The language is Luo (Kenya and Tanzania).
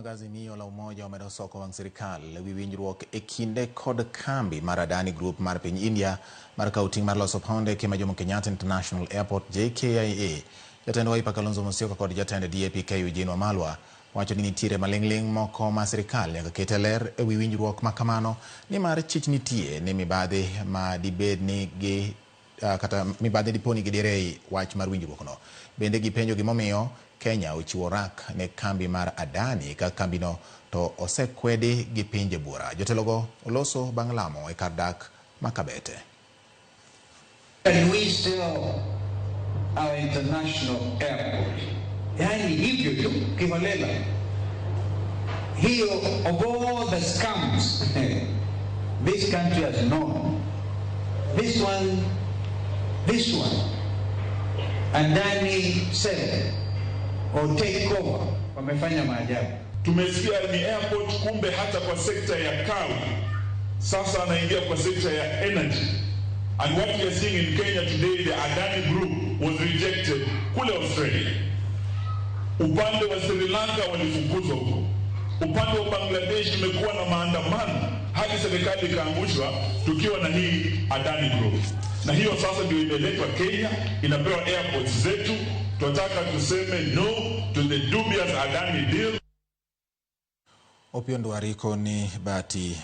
Mag Azimio la Umoja omedo soko wang' sirikal ewi winjruok e kinde kod kambi mar Adani Group mar piny India mar kawo ting' mar loso paw ndeke ma Jomo Kenyatta International Airport JKIA. Jatend Wiper Kalonzo Musyoka kod jatend DAP-K Eugene Wamalwa wacho ni nitiere maling'ling' moko ma sirikal nyaka ket e ler ewi winjruok ma kamano nimar chich nitie ni mibadhi ma dibed ni gi kata mibadhi dipo ni gidire ei wach mar winjruokno. Bende gipenjo gimomiyo Kenya ochiwo rak ne kambi mar Adani ka kambino to osekwedi gi pinje buora. Jotelogo oloso bang' lamo e kar dak ma Kabete. Can we sell our international airport? Yani hivyo tu kiholela. Hiyo of all the scams this country has known, this one, Adani sell or take over, wamefanya maajabu. Tumesikia ni airport, kumbe hata kwa sekta ya kawi sasa anaingia kwa sekta ya energy. And what we are seeing in Kenya today, the Adani Group was rejected kule Australia. Upande wa Sri Lanka walifukuzwa huko. Upande wa Bangladesh tumekuwa na maandamano hadi serikali ikaangushwa tukiwa na hii Adani Group, na hiyo sasa ndio imeletwa Kenya, inapewa airports zetu. Tunataka tuseme no to the dubious Adani deal. Opiyo Ndwari koni Bati.